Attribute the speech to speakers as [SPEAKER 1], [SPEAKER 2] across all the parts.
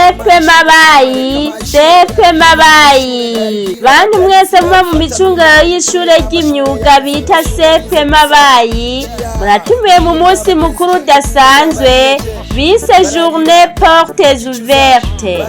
[SPEAKER 1] Sepe Mabayi, Sepe Mabayi, bantu mwese muba mu micungararo y'ishure ry'imyuga bita Sepe Mabayi, muratumiwe mu munsi mukuru udasanzwe bise Journée Portes Ouvertes.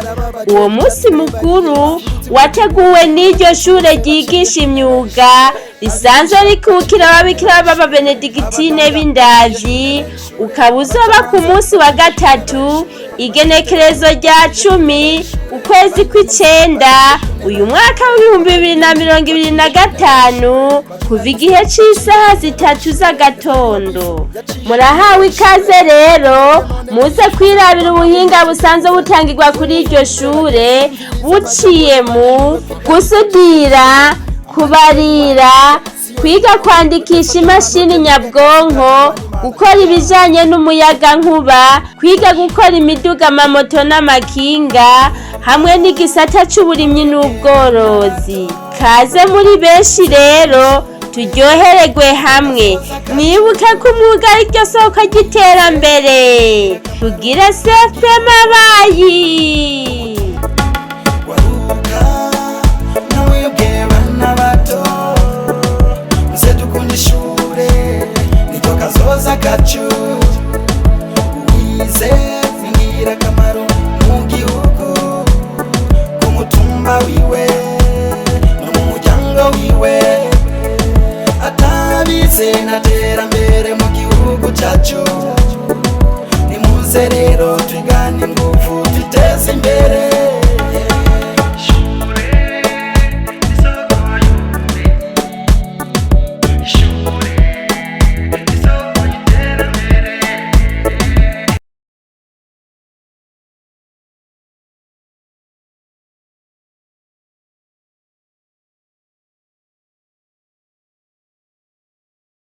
[SPEAKER 1] Uwo munsi mukuru wateguwe n'iryo shure ryigisha imyuga risanzwe rikukira ababikira b'ababenedikitine b'indaji, ukaba uzoba ku munsi wa gatatu, igenekerezo rya 10 ukwezi kw'icenda uyu mwaka w'2025, kuva igihe c'isaha 3 z'agatondo. Murahawe ikaze rero, muze kwirabira ubuhinga busanzwe butangirwa kuri iryo shure, buciye mu gusudira, kubarira, kwiga kwandikisha imashini nyabwonko, gukora ibijanye n'umuyagankuba, kwiga gukora imiduga, amamoto n'amakinga, hamwe n'igisata c'uburimyi n'ubworozi. Kaze muri benshi rero, turyohererwe hamwe. Mwibuke ko umwuga ari ryo soko ry'iterambere. Tugire Sepe Mabayi.
[SPEAKER 2] Waruka namwebwe bana bato, muze dukunda ishure, niryo kazoza kacu. Wize ni ingirakamaro mu gihugu, ku mutumba wiwe no mu muryango wiwe. Atabize nta terambere mu gihugu cyacu. Nimuze rero.